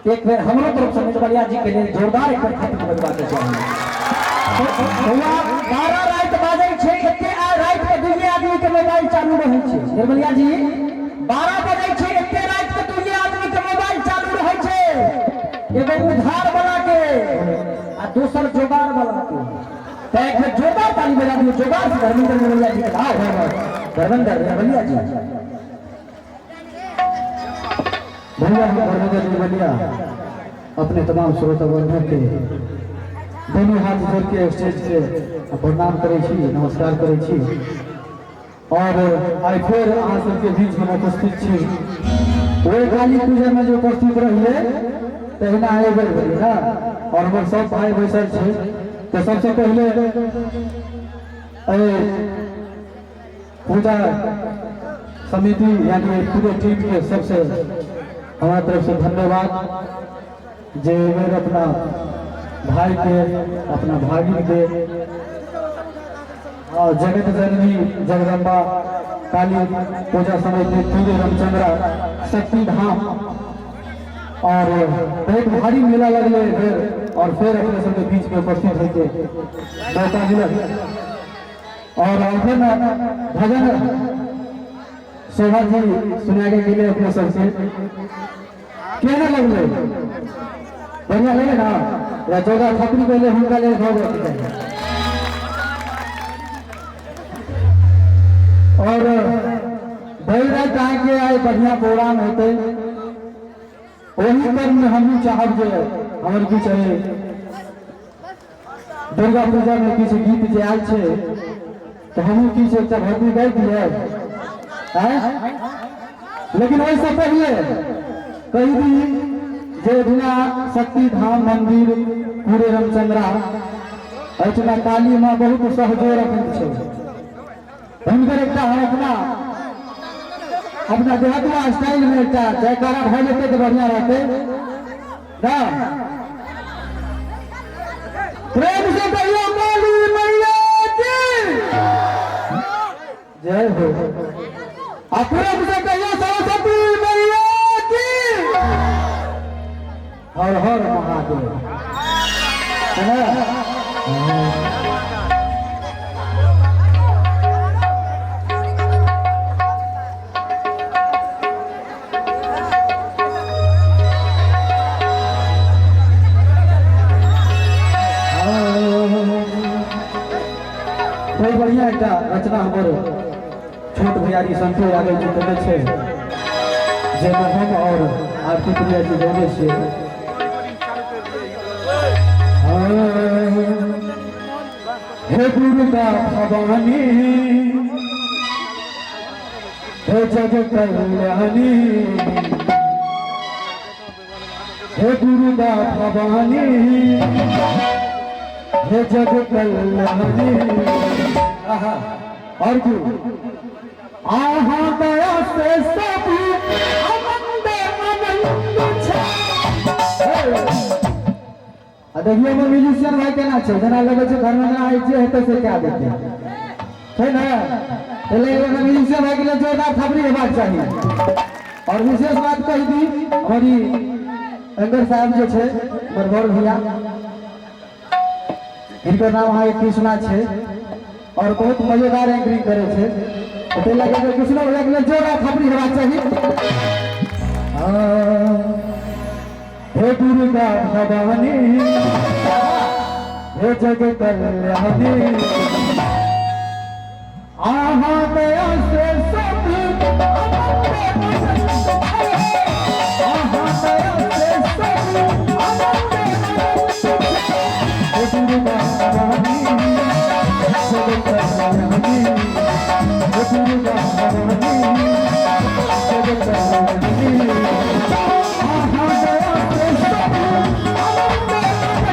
एक बेर हमरो तरफ से निर्मलिया जी के लेल जोरदार एक बेर थप्पड़ बजबा के चाही। बौआ 12 राति बाजै छै, एते आ राति के दुइये आदमी के मोबाइल चालू रहै छै। निर्मलिया जी 12 बजै छै, एते राति के दुइये आदमी के मोबाइल चालू रहै छै, एगो उधार वाला के आ दोसर जोगार वाला के। तऽ एक बेर जोरदार ताली बजा दियौ जोगार से धर्मेंद्र निर्मलिया जी के। आओ धर्मेंद्र निर्मलिया जी। भैया हम धर्मेंद्र निर्मलिया अपने तमाम श्रोता बंधु के दोनों हाथ जोड़ के स्टेज के प्रणाम करै छी, नमस्कार करै छी। और आइ फेर अहाँ सबके बीच में उपस्थित छी। ओहि काली पूजा में जो उपस्थित रहिए तहिना एहि बेर भेलै ना। और हमर सब भाई बैसल छै, तऽ सबसे पहिले एहि पूजा समिति यानी पूरे टीम के सबसे हमारा तरफ से धन्यवाद जे बेर अपना भाई के अपना भागिन के और जगत जननी जगदम्बा काली पूजा समिति पूरे रामचंद्रा शक्ति धाम और बहुत भारी मेला लगले फिर और फिर अपने सबके बीच में उपस्थित होके मौका मिलल। और अखन भजन शोभा जी सुना के गेले अपने सबसे, केना लगले? बढ़िया लगे ना? या जोगा खपरी पहले हुनका लेल भऽ जाए। और भरि राति अहाँके आइ बढ़िया प्रोग्राम हेतै, ओही क्रम में हमहूँ चाहब जे हमर किछु दुर्गा पूजा में किछु गीत जे आयल छै तऽ हमहूँ किछु एकटा भक्ति गाबि दियै। लेकिन ओहिसँ पहिले कहि दी जे बिना शक्ति धाम मंदिर पूरे रामचंद्रा एहिठिना काली माँ बहुत सहजोर रखैत छै। हुनकर एकटा हम अपना अपना देहातुआ स्टाइल में एकटा जयकारा भऽ जेतै तऽ बढ़िया रहतै ना। प्रेम से कहियो काली मैया की जय हो, आ प्रेम से कहियो सरस्वती मैया की हर हर महादेव। है ना? बहुत बढ़िया एकटा रचना हमर छोट भैयारी संतोष यादव जी देने छै, जाहिमे हम और आरती प्रिया जी गौने छियै। हे दुर्गा भवानी, हे जग कल्याणी, हे दुर्गा भवानी, हे जग कल्याणी। आहा और क्यों आहा दया से सब आनंद आनंद छै। आ देखियो हमर म्यूजिशियन भाई केना छै, जेना लगै छै धर्मेंद्र आइ जे हेतै से कए देतै, छै ने? ताहि लए म्यूजिशियन भाई के लिए जोरदार थपड़ी हेबाक चाही। और विशेष बात कहि दी, हमर ई एंकर साहब जे छै हमर बड़ भैया, हिनकर नाम अहाँके कृष्णा छै और बहुत मजेदार एंकरिंग करै छै, ताहि लए कऽ कृष्णो भैया के लिए जोरदार थपड़ी हेबाक चाही। हे दुर्गा भवानी, हे जग कल्याणी, आहा दया से सब आहा दया से सब हे दुर्गा भवानी, जग कल्याणी, हे दुर्गा भवानी, जग कल्याणी, आहा दया से सब आहा दया से सब।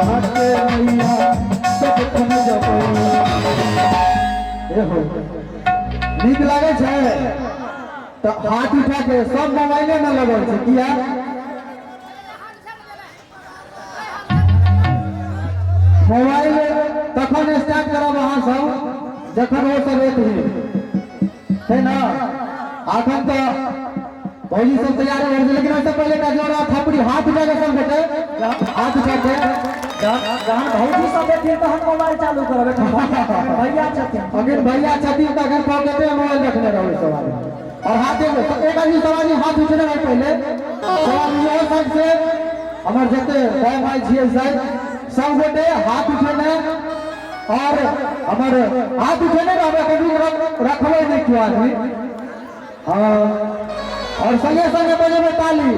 अहाँके मैया सब थन जपै। ए हो, नीक लागै छै तऽ हाथ उठा के। सब मोबाइले में लगल छै, किया? मोबाइल तखन स्टार्ट करब अहाँ सब जखन ओ सब एथिन, छै ने? अखन तऽ भौजी सब तैयार हो गेल, लेकिन ओहिसँ पहिले एकटा जोड़ा थपड़ी, हाथ उठा के सब गोटे, हाथ उठा के। जहन जहन भौजी सब एथिन तहन मोबाइल चालू करब। एखन भैया छथिन। अगर भैया छथिन तऽ अखन पॉकेटे में मोबाइल रखने रहबै सब आदमी। और हाथ एगो एक आदमी, सब आदमी हाथ उठेने रहै पहिले, सब आदमी। इहो साइड से हमर जते भाई भाई छियै साइड, सब गोटे हाथ उठेने और हमर हाथ उठेने रहबै, कभी रखबै नहि केओ आदमी। हाँ, और संगे संगे बजेबै ताली,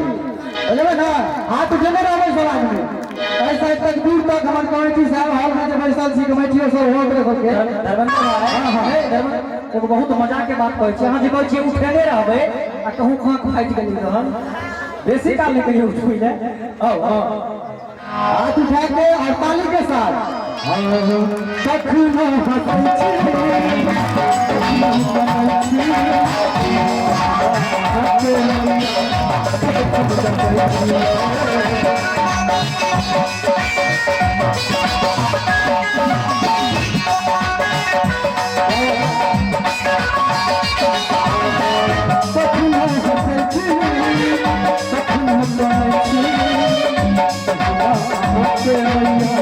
बजेबै ना? हाथ उठेने रहबै सब आदमी। एहि साइड तक, दूर तक हमर कमेटी साहब हॉल में जे बैसल छी, कमेटियो सब हो ओकरे सबके। धर्मेंद्र भाई, हाँ। हे, धर्मेंद्र, एगो बहुत मजा के बात कहै छी। अहाँ जे कहै छियै उठेने रहबै आ कहूँ खाँक फाटि गेली तहन बेसी काल नहि कहियो उठबै ले। आउ, आउ। हाथ उठा के और ताली के साथ। कखनो हंसै छी, कखनो कनै छी, अहाँके मैया सब जपै छी। कखनो हंसै छी, कखनो कनै छी, अहाँके मैया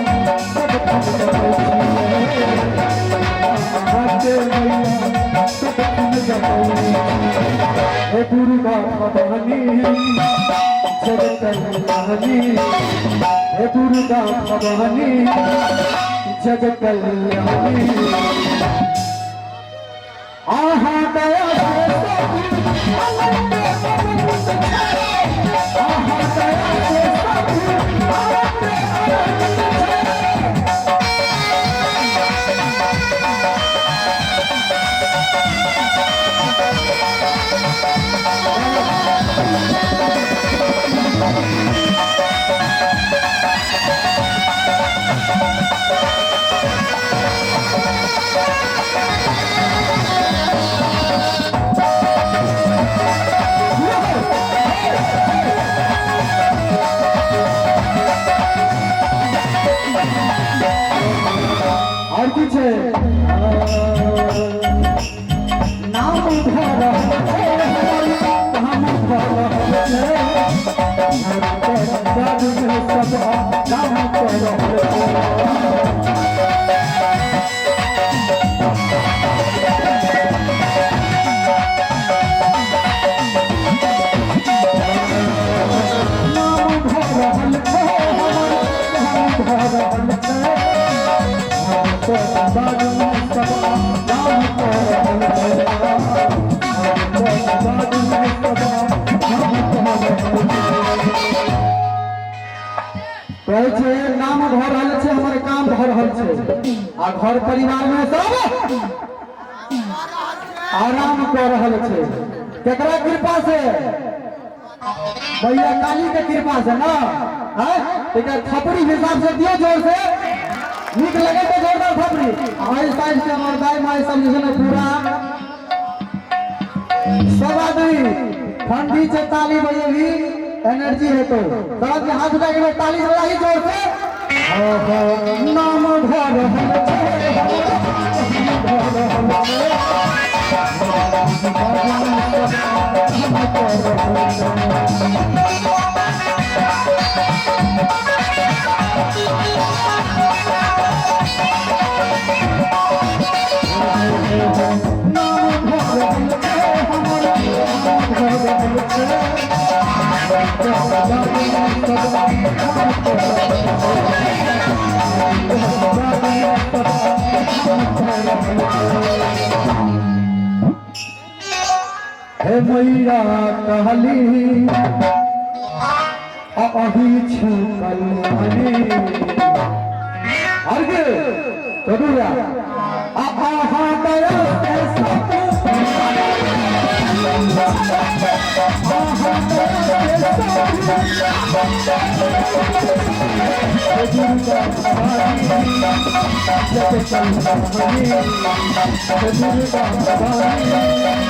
सब जपै छी। अहाँके मैया सब जपै छी। हे दुर्गा भवानी, जगत कल्याणी, हे दुर्गा भवानी, जगत कल्याणी, आहा दया से सब, आहा दया से सब। और कुछ है? नाम भर नाम भर सब नाम कर। नाम भर रहल छै हमर, नाम भर रहल छै सब, नाम कर रहल छै सब, नाम कर रहल छै। कहै छै नाम भऽ रहल छै हमर, काम भऽ रहल छै आ घर परिवार मे सब आराम कऽ रहल छै। केकरा कृपा से? भैया काली के कृपा से ना? हैं, एक थपड़ी हिसाब से दियो जोर से। नीक लगे तो जोरदार थपड़ी। एहि साइड से हमर दाई माई सब जे छै ने, पूरा सब आदमी ठंडी से ताली बजेबी, एनर्जी है तो सब आदमी हाथ उठा के एक बार ताली बजा ही जोर से। नाम भऽ रहल छै, भऽ रहल छै, नाम कऽ रहल छै। नाम भऽ रहल छै हमर, नाम भऽ रहल छै। सब नाम कऽ रहल छै। नाम कऽ रहल छै। हे मैया काली, अही छु कल्याणी, और के चौधरी आहा दया से सब, आहा दया से सब। दुर्गा भवानी, जय दुर्गा भवानी, जय दुर्गा भवानी।